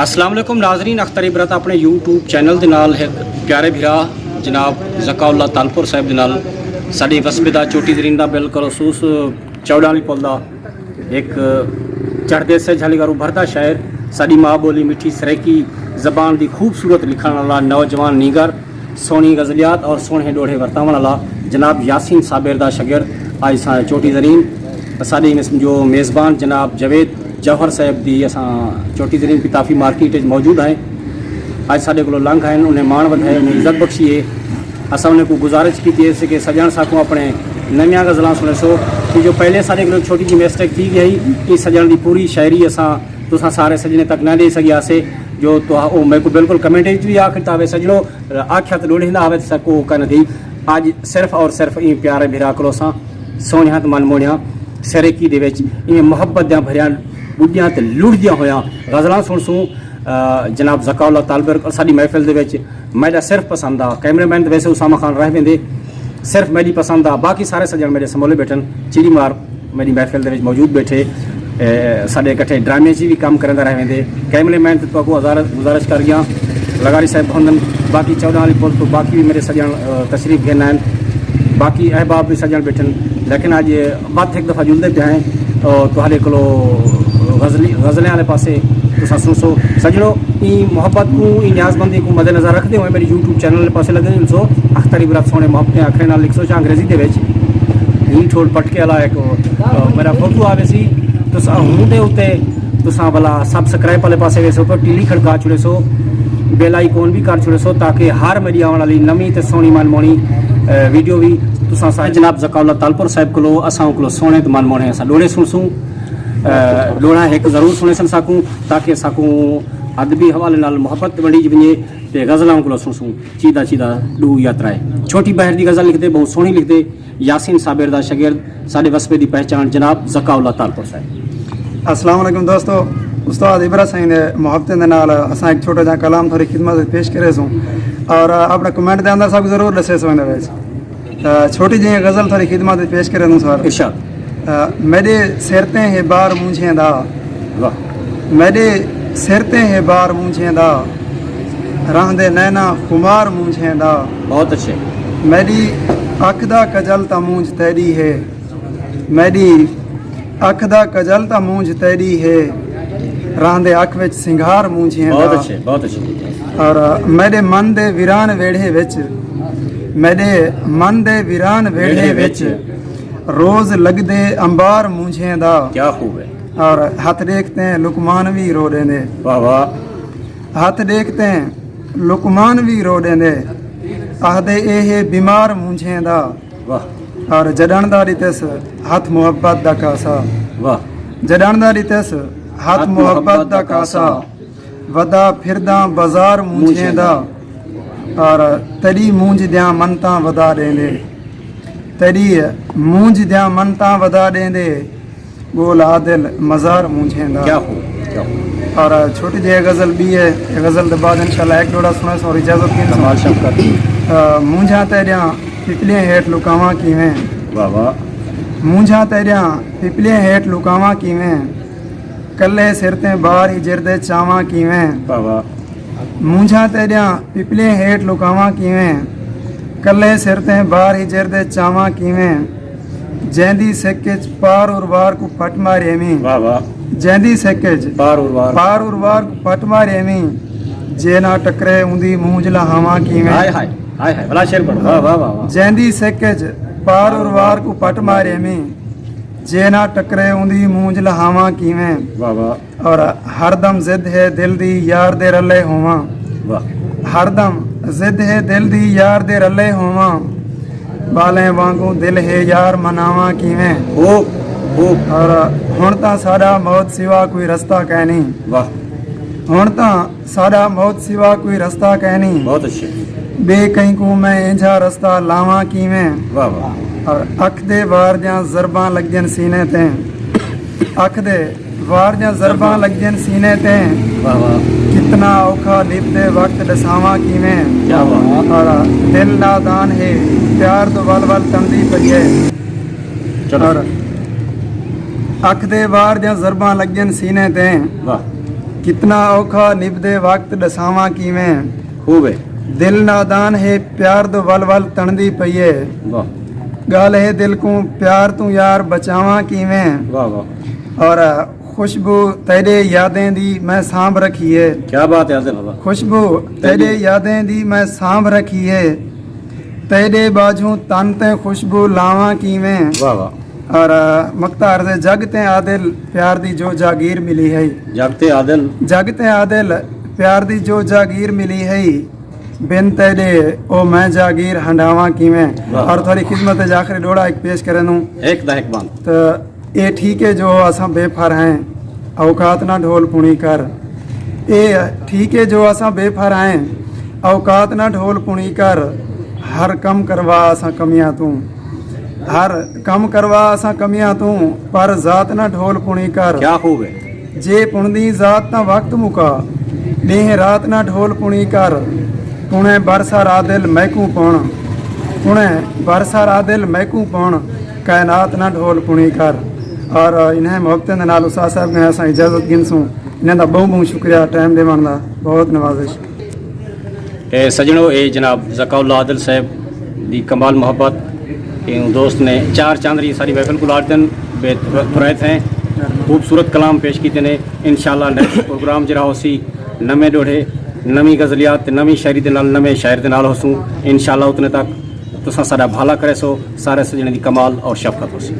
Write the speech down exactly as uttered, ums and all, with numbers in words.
السلام علیکم ناظرین، اختر عبرت اپݨے یوٹیوب چینل دے نال ہک پیارے بھرا جناب ذکاء اللہ تالپور صاحب دے نال ساݙے وسبے دا چوٹی زرین دا بالخصوص چوݙاں آلی پل دا ہک چڑھدے سجھ آلی گھر ابھردا شاعر، ساݙی ماء ٻولی مٹھی سرائیکی زبان دی خوبصورت لکھݨ والا نوجوان نینگر، سوہݨی غزلیات اور سوہݨے ݙوہڑے ورتاوݨ والا جناب یاسین صابر دا شاگرد آج اساں چوٹی زرین، ساݙے ہن جو میزبان جناب جاوید جوہر صاحب دی اساں چوٹی زرین پتافی مارکیٹ وچ موجود ہیں۔ اڄ ساݙے کولوں لنگھ آئن، انہیں ماݨ ودھائے، انہیں عزت بخشی ہے۔ اساں انہیں کوں گزارش کیتی ہے کہ سڄݨ ساکوں اپݨے نویاں غزلاں سݨیسو، کہ جو پہلے ساݙے کولوں چھوٹی جی مسٹیک تھی ڳئی، ایں سڄݨ دی پوری شاعری اساں تساں سارے سڄݨیں تک نہ ݙے سڳیاسے۔ جو تہاں او میکوں بالکل کمنٹ وچ وی آکھ ݙتا ہوئے، سڄݨو، آکھیا تاں ݙوہڑے ہندا ہووے تاں ساکوں او کائناں تھی۔ اڄ صرف اور صرف ایں پیارے بھرا کولوں اساں سوہݨیاں تے من موہݨیاں سرائیکی دے وچ ایں محبت دیاں بھریاں ٻݙیاں تے لڑھدیاں ہویاں غزلاں سݨسوں۔ آ، جناب ذکاء اللہ تالپور ساݙی محفل دے وچ میݙا صرف پسند آ، کیمرہ مین تے ویسے اسامہ خان رہ ویندے، صرف میݙی پسند آ، باقی سارے سڄݨ میݙے سمولے ٻیٹھن۔ چیڑی مار میݙی محفل دے وچ موجود ٻیٹھے، اے، ساݙے کٹھے ڈرامے چ وی کم کریندا رہ ویندے۔ کیمرے مین تے تہاکوں ہزار گزارش کر ڳیاں، لغاری صاحب بھوندن، باقی چوݙاں آلی پل توں باقی وی میݙے سڄݨ، اے، تشریف گھن آئن، باقی احباب وی سڄݨ ٻیٹھن، لیکن اڄ وت ہک دفعہ جلدے پئے ہیں، او، تہاݙے کولوں غزلی، غزلیں آلے پاسے تساں سݨسو۔ سڄݨو، ایں محبت کوں، ایں نیاز مندی کوں مد نظر رکھدے ہوئے میݙے یوٹیوب چینل آلے پاسے لڳے ݙسو، اختر عبرت سوہݨے محبتیں آکھݨے نال لکھسو، چاہے انگریزی دے وچ، ایں ٹھول پٹکے آلا ہک، آ، میݙا فوٹو آوے سی، تساں ہوں دے اتے تساں بھلا سبسکرائب آلے پاسے ویسو، پر ٹیلی کھڑکا چھوڑے سو، بیل آئیکن بھی کر چھوڑے سو، تاکہ ہر میری آوݨ والی نویں تے سوہݨی من موہݨی، اے، ویڈیو بھی تساں سا-، جناب ذکاء اللہ تالپور صاحب کولو، اساں کولو سوہݨے تے من موہݨے اساں ݙوہڑے سݨسوں۔ اے، ݙوہڑا ہک ضرور سݨیسن ساکوں، تاکہ ساکوں ادبی حوالے نال محبت ونڈیج ونڄے تے غزلاں کولو سݨسوں۔ چیدا چیدا ݙو یا ترائے۔ چھوٹی بحر دی غزل لکھدے، بہت سوہݨی لکھدے۔ یاسین صابر دا شاگرد، ساݙے وسبے دی پہچان جناب ذکاء اللہ تالپور صاحب۔ السلام علیکم دوستو، استاد عبرت سائیں دے محبتیں دے نال اساں ہک چھوٹا جہاں کلام تھوڑی خدمت وچ پیش کریسوں اور اپݨا کمنٹ دے اندر ساکوں ضرور ݙسیسو ایندے وچ۔ آ، چھوٹی جہی غزل تھوڑی خدمت وچ پیش کریندوں سر۔ ارشاد۔ آ، میݙے سر تے ہے بار مونجھیں دا۔ واہ۔ میݙے سر تے ہے بار مونجھیں دا، رہندے نینا خمار مونجھیں دا۔ بہت اچھے۔ میݙی اکھ دا کجل تاں مونجھ تیݙی ہے، میݙی اکھ دا کجل تاں مونجھ تیݙی ہے، رہندے اکھ وچ سنگھار مونجھیں دا۔ بہت اچھے، بہت اچھے۔ اور میݙے من دے ویران ویڑھے وچ، میݙے من دے ویران ویڑھے وچ، روز لڳدے انبار مونجھیں دا۔ کیا خوب ہے۔ اور ہتھ ݙیکھ تے لقمان وی رو ݙیندے۔ واہ واہ۔ ہتھ ݙیکھ تے لقمان وی رو ݙیندے، آہدے اے ہے بیمار مونجھیں دا۔ واہ۔ اور جݙݨ دا ݙتس ہتھ محبت دا کاسا۔ واہ۔ جݙݨ دا ݙتس ہتھ ہتھ محبت محبت دا دا کاسا۔ کاسا۔ ودا پھرداں بازار مونجھیں مونجھیں دا۔ دا۔ اور تیݙی مونجھ دیاں منتاں ودا ݙیندے۔ تیݙی مونجھ دیاں منتاں ودا ݙیندے۔ ڳول عادل مزار مونجھیں دا۔ کیا خوب، کیا خوب۔ اور چھوٹی جہی غزل بھی ہے، اے غزل دے بعد انشاءاللہ ہک ݙوہڑا سݨیسوں اور اجازت گھنسوں۔ کمال شفقت۔ آ، مونجھاں تیݙیاں پپلیاں ہیٹھ لکاواں کیویں۔ واہ واہ۔ مونجھاں تیݙیاں پپلیاں ہیٹھ لکاواں کیویں۔ کلھے سر تے بار ہجر دے چاواں کیویں۔ واہ واہ۔ مونجھاں تیݙیاں پپلیں ہیٹھ لکاواں کیویں، کلھے سر تے بار ہجر دے چاواں کیویں، جیندی سک اچ پار اروار کوں پٹ ماریویں۔ واہ واہ۔ جیندی سک اچ پار اروار۔ پار اروار کوں پٹ ماریویں، جے نہ ٹکرے اوندی مونجھ لہاواں کیویں۔ ہائے ہائے، ہائے ہائے، بھلا شعر پڑھ۔ واہ واہ واہ واہ۔ جیندی سک اچ پار اروار کوں پٹ ماریویں، جے نہ ٹکرے اوندی مونجھ لہاواں کیویں۔ واہ واہ۔ اور ہر دم ضد ہے دل دی یار دے رلے ہوواں۔ واہ۔ ہر دم ضد ہے دل دی یار دے رلے ہوواں۔ ٻالیں وانگوں دل ہے یار مناواں کیویں۔ خوب، خوب۔ اور ہݨ تاں ساݙا موت سوا کوئی رستہ کائنی۔ واہ۔ ہݨ تاں ساݙا موت سوا کوئی رستہ کائنی۔ بہت اچھے۔ ٻئے کہیں کوں میں اینجھا رستہ لاواں کیویں۔ واہ واہ۔ اور اکھ دے وار دیاں ضرباں لڳدین سینے تے۔ اکھ دے وار دیاں ضرباں لڳدین سینے تے۔ واہ واہ۔ کتنا اوکھا نبھدے وقت ݙساواں کیویں۔ کیا بات۔ اور دل نادان ہے، پیار توں ول ول تݨدی پئی ہے۔ چلو۔ اور اکھ دے وار دیاں ضرباں لڳدین سینے تے۔ واہ۔ کتنا اوکھا نبھدے وقت ݙساواں کیویں۔ خوب ہے۔ دل نادان ہے پیار دو ول ول تݨدی پئی ہے۔ واہ۔ ڳالھ ہے دل کوں پیار توں یار بچاواں کیویں۔ واہ واہ۔ اور خوشبو تیݙے یادیں دی میں سانبھ رکھی ہے۔ کیا بات ہے عادل۔ خوشبو تیݙے یادیں دی میں سانبھ رکھی ہے۔ تیݙے ٻاجھوں تن تے خوشبو لاواں کیویں۔ واہ واہ۔ اور مختار دے جڳ تے عادل پیار دی جو جاگیر ملی ہے۔ جڳ تے عادل۔ جڳ تے عادل پیار دی جو جاگیر ملی ہے، بن تیݙے او میں جاگیر ہنڈاواں کیویں۔ واہ۔ اور تھوڑی خدمت اچ آخری ݙوہڑا ہک پیش کریندوں۔ ہک دا ہک بند۔ تے اے ٹھیک ہے جو اساں بے پھر ہیں، اوقات نہ ڈھول پݨی کر۔ اے ٹھیک ہے جو اساں بے پھر ہیں، اوقات نہ ڈھول پݨی کر۔ ہر کم کروا اساں کمیاں توں، ہر کم کروا اساں کمیاں توں، پر ذات نہ ڈھول پݨی کر۔ کیا خوب ہے۔ جے پݨدی ذات تاں وقت مکا، ݙینہہ رات نہ ڈھول پݨی کر۔ پݨے برسر عادل میکوں پݨ، پݨے برسر عادل میکوں پݨ، کائنات نہ ڈھول پݨی کر۔ اور انہیں محبتیں دے نال استاد صاحب کنے اساں اجازت گھنسوں۔ انہیں دا ٻہوں ٻہوں شکریہ ٹائم ݙیوݨ دا، بہت نوازش۔ اے سجنو، اے جناب ذکاء اللہ عادل صاحب دی کمال محبت۔ اے دوست نے چار چاندری ساری محفل کوں لاڑ تن بے تھرائے تھے، خوبصورت کلام پیش کیتے نے۔ انشاءاللہ نیکسٹ پروگرام جڑا ہوسی نویں ݙوہڑے، نویں غزلیات تے نویں شاعری دے نال، نویں شاعر دے نال ہوسوں۔ انشاءاللہ اتنے تک تساں ساݙا بھلا کریسو، سارے سجنے دی کمال اور شفقت ہوسی۔